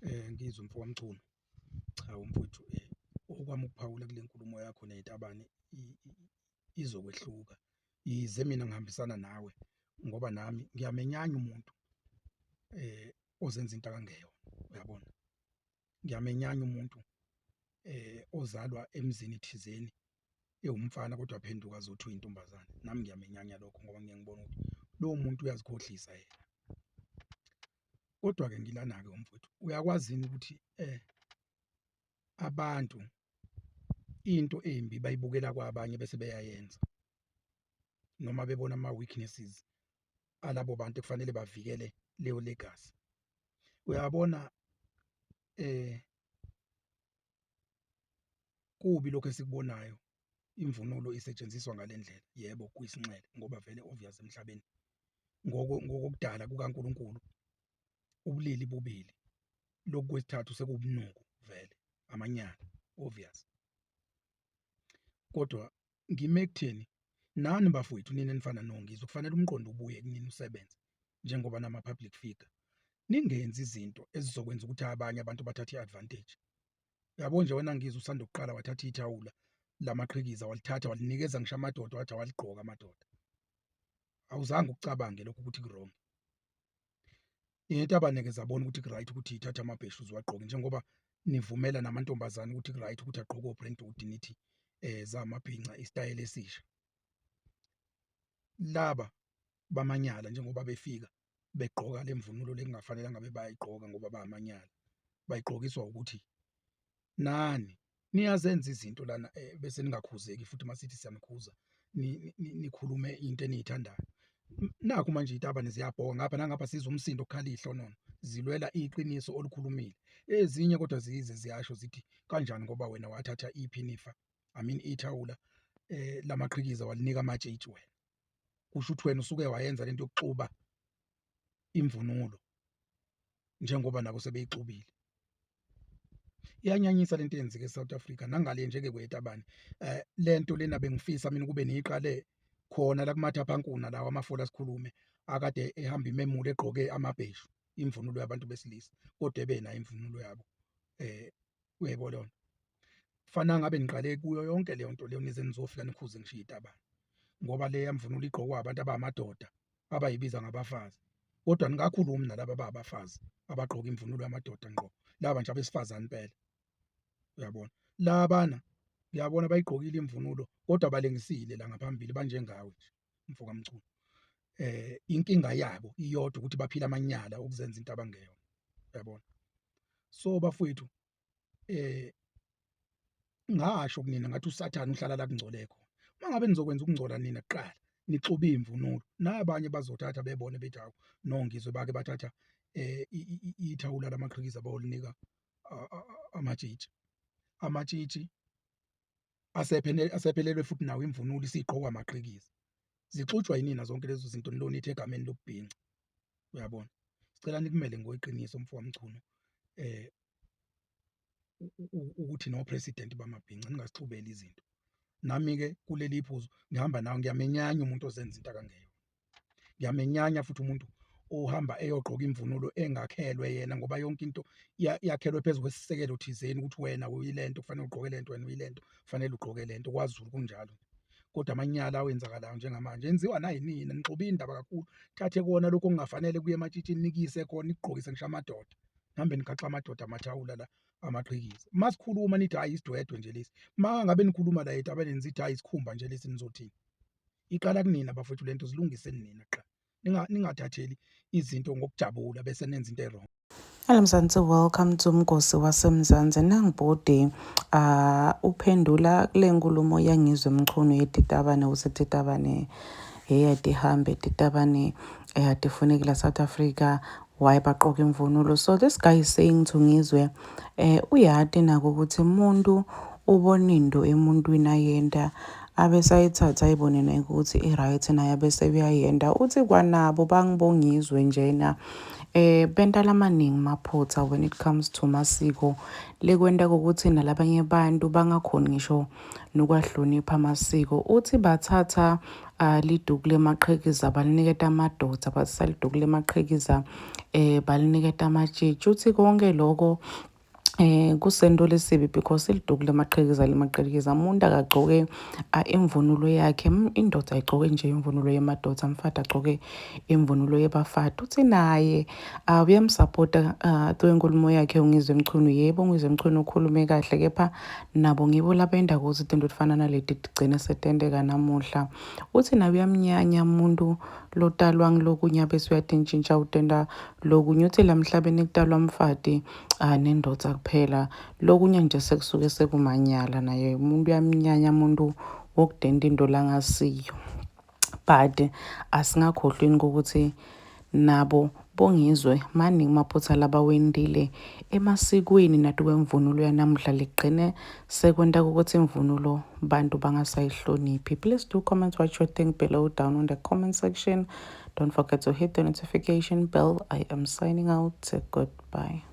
Ngizwe mfokaMchunu, cha mfowethu, okwami ukuphawula kule nkulumo yakho neyitabane izokwehluka. Yize mina ngihambisana nawe ngoba nami ngiyamenyanya umuntu ozenza into akangeyona, uyabona? Ngiyamenyanya umuntu ozalwa emzini thizeni ewumfana kodwa aphenduke azothi uyintombazane, nami ngiyamenyanya lokho ngoba ngiye ngibone ukuthi lowo muntu uyazikhohlisa yena. Kodwa-ke ngilana-ke mfowethu, uyakwazi yini ukuthi abantu into embi bayibukela kwabanye bese beyayenza noma bebona ama-weaknesses alabo bantu ekufanele bavikele leyo legacy. Uyabona, kubi lokho esikubonayo, imvunulo isetshenziswa ngale ndlela, yebo, kuyisinxele ngoba vele obvious emhlabeni ngokokudala kukaNkulunkulu ubulili bubili, lokhu kwesithathu sekuwubunuku vele, amanyala obvious. Kodwa ngime ekutheni nani bafowethu nina enifana noNgizwe kufanele umqondo ubuye kunini usebenze njengoba nama-public figure, ningenzi izinto ezizokwenza ukuthi abanye abantu bathathe i-advantage. Uyabo nje wena Ngizwe usanda kuqala wathatha ithawula lamaqhikiza walithatha walinikeza ngisho amadoda wathi awaligqoka amadoda, awuzange ukucabange lokho ukuthi ku-wrong. Izitabane-ke zabona ukuthi ku-right ukuthi ithathe amabheshu ziwagqoke njengoba nivumela namantombazane ukuthi ku-right ukuthi agqoke o-Brentwood nithi zamabhinca isitayela esisha. Laba bamanyala njengoba befika begqoka le mvunulo lekungafanele ngabe bayayigqoka ngoba bamanyala, bayigqokiswa ukuthi nani niyazenza izinto lana, bese ningakhuzeki futhi masithi siyanikhuza nikhulume into eniyithandayo. Nakhu manje izitabane ziyabhoka ngapha nangapha, sizwa umsindo okukhala ihlonono zilwela iqiniso olukhulumile. Ezinye kodwa zize ziyasho zithi kanjani ngoba wena wathatha iphinifa, I mean ithawula lamaqhikiza walinika amatshitshi wena, kusho ukuthi wena usuke wayenza lento yokuxuba imvunulo njengoba nabo sebeyixubile. Iyanyanyisa lento eyenzeka eSouth Africa nangale nje-ke kwetabane. Lento lena bengifisa mina ukube niyiqale khona la kumathaphankuna lawa amafola sikhulume akade ehamba imemulo egqoke amabheshu, imvunulo yabantu besilisa kodwa ebenayo imvunulo yabo, uyayibona leyo nto. Fana ngabe niqale kuyo yonke leyo nto leyo nize nizofika nikhuze ngisho izitabane ngoba leya mvunulo igqokwa abantu abamadoda abayibiza ngabafazi, kodwa ningakhulumi nalaba ababafazi abagqoka imvunulo yamadoda ngqo, laba nje abesifazane impela, uyabona. Labana ngiyabona bayigqokile imvunulo kodwa balengisile la ngaphambili banjengawe nje mfoka Mchunu. Inkinga yabo iyodwa ukuthi baphila amanyala okuzenza into abangeyona, uyabona. So bafowethu, ngasho kunina ngathi uSathane uhlala la kungcole khona. Uma ngabe nizokwenza ukungcola nina kuqala nixube imvunulo, nabanye bazothatha bebone bethi hawu no Ngizwe bake bathatha ithawula lamaqhikiza bayolinika amatshitshi, amatshitshi asephelelwe futhi nawo imvunulo isigqokwa amaqhikiza. Zixutshwa yinina zonke lezo zinto nilonithi egameni lokubhinca, uyabona. Sicela nikumele ngokweqiniso mfowethu Mchunu, ukuthi no-president bamabhinca ningasixubeli izinto. Nami-ke kuleli phuzu ngihamba nawe, ngiyamenyanya umuntu ozenza into akangeyona, ngiyamenyanya futhi umuntu ohamba eyogqoka imvunulo engakhelwe yena ngoba yonke into yakhelwe phezu kwesisekelo thizeni ukuthi wena uyilento kufanele ugqoke lento, wena uyilento kufanele ugqoke lento. KwaZulu kunjalo, kodwa amanyala awenzakalayo njengamanje enziwa nayinina, nixuba indaba kakhulu. Thathe kona lokhu okungafanele kuye ematshitshini nikuyise khona, nikugqokise ngisho amadoda, nihambe nigaxa amadoda amathawula la amaqhikiza. Masikhuluma nithi hhayi isidwedwe nje lesi, ma ngabe nikhuluma la etabeleni nithi hhayi isikhumba nje lesi, nizothini? Iqala kunina bafowethu lento, zilungiseni nina kuqala, ningathatheli izinto ngokujabula bese nenza into e-wrong. Hello Mzansi, welcome to Mgosi waseMzansi. Nangibhodi uphendula kule nkulumo yangizwe Mchunu yetitabane usetitabane eyatihambe titabane eyatifuneki la South Africa why baqoka imvunulo. So this guy is saying to Ngizwe uyati nako ukuthi umuntu ubona into emuntwini ayenta abese ayithatha ayibone naye ukuthi i-right naye abese uyayenda. Uthi kwanabo bangibongizwe njena. Benta lamaningi maphutha when it comes to masiko lekwenta ukuthi nalabanye abantu bangakhoni ngisho nokwahlonipha amasiko. Uthi bathatha liduku lemaqhikiza baliniketa amadoda, batsatsa liduku lemaqhikiza baliniketa amatshitshi. Uthi konke loko kusento lesibi because liduku lemaqhikiza umuntu akagcoke imvunulo yakhe. Indoda ayigcoke nje imvunulo yemadoda, umfati agcoke imvunulo yebafati. Uthi naye uyamsapota kwenkulumo yakhe uNgizwe Mchunu. Yebo, uNgizwe Mchunu ukhulume kahle, kepha nabo ngibo labenda ukuthi izinto tifana naleti tigcine setenteka namuhla. Uthi naye uyamnyanya umuntu lotalwa ngilokunye bese uyatintshintsha utenta lokunye. Uthi la emhlabeni kutalwa mfati nendoda kuphela, lokunye nje sekusuke sekumanyala. Naye umuntu uyamnyanya umuntu wokudenta into langasiyo. But asingakhohlweni ukuthi nabo bongizwe maningi maphutha labawendile emasikweni nato kwemvunulo yanamuhla ligcine sekwenta ukuthi imvunulo bantu bangasayihloniphi. Please do comment what you think below down on the comment section. Don't forget to hit the notification bell. I am signing out. Goodbye.